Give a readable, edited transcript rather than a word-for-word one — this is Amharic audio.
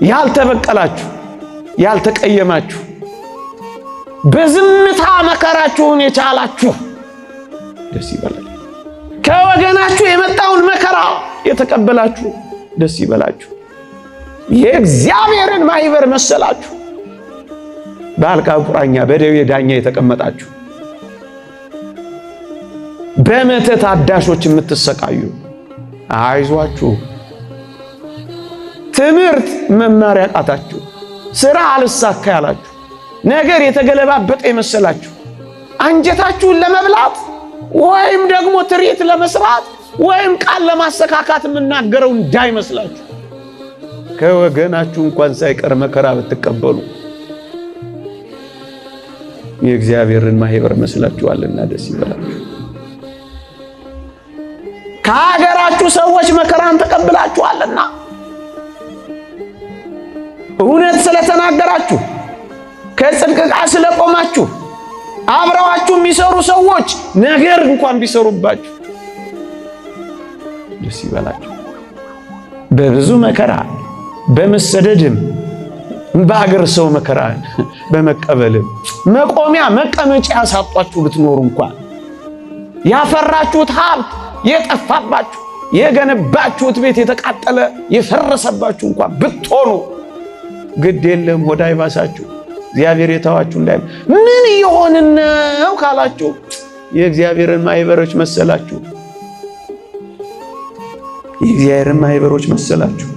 ያልተበቀላችሁ፣ ያልተቀየማችሁ፣ በዝምታ መከራችሁን የቻላችሁ ደስ ይበላችሁ። ከወገናችሁ የመጣውን መከራ የተቀበላችሁ ደስ ይበላችሁ። የእግዚአብሔርን ማህበር መሰላችሁ። በአልጋ ቁራኛ በደዌ ዳኛ የተቀመጣችሁ፣ በመተት አዳሾች የምትሰቃዩ አይዟችሁ። ትምህርት መማር ያቃታችሁ፣ ስራ አልሳካ ያላችሁ፣ ነገር የተገለባበጠ የመሰላችሁ፣ አንጀታችሁን ለመብላት ወይም ደግሞ ትርኢት ለመስራት ወይም ቃል ለማሰካካት የምናገረው እንዳይመስላችሁ፣ ከወገናችሁ እንኳን ሳይቀር መከራ ብትቀበሉ የእግዚአብሔርን ማህበር መስላችኋልና ደስ ይበላችሁ። ከሀገራችሁ ሰዎች መከራን ተቀብላችኋልና፣ እውነት ስለተናገራችሁ፣ ከጽድቅ ጋር ስለቆማችሁ፣ አብረዋችሁ የሚሰሩ ሰዎች ነገር እንኳን ቢሰሩባችሁ ደስ ይበላችሁ። በብዙ መከራ በመሰደድም በሀገር ሰው መከራ በመቀበልም መቆሚያ መቀመጫ ያሳጧችሁ ብትኖሩ እንኳን፣ ያፈራችሁት ሀብት የጠፋባችሁ፣ የገነባችሁት ቤት የተቃጠለ የፈረሰባችሁ እንኳን ብትሆኑ፣ ግድ የለም፣ ሆድ አይባሳችሁ። እግዚአብሔር የተዋችሁ እንዳይ ምን እየሆንን ነው ካላችሁ የእግዚአብሔርን ማህበሮች መሰላችሁ። የእግዚአብሔርን ማህበሮች መሰላችሁ።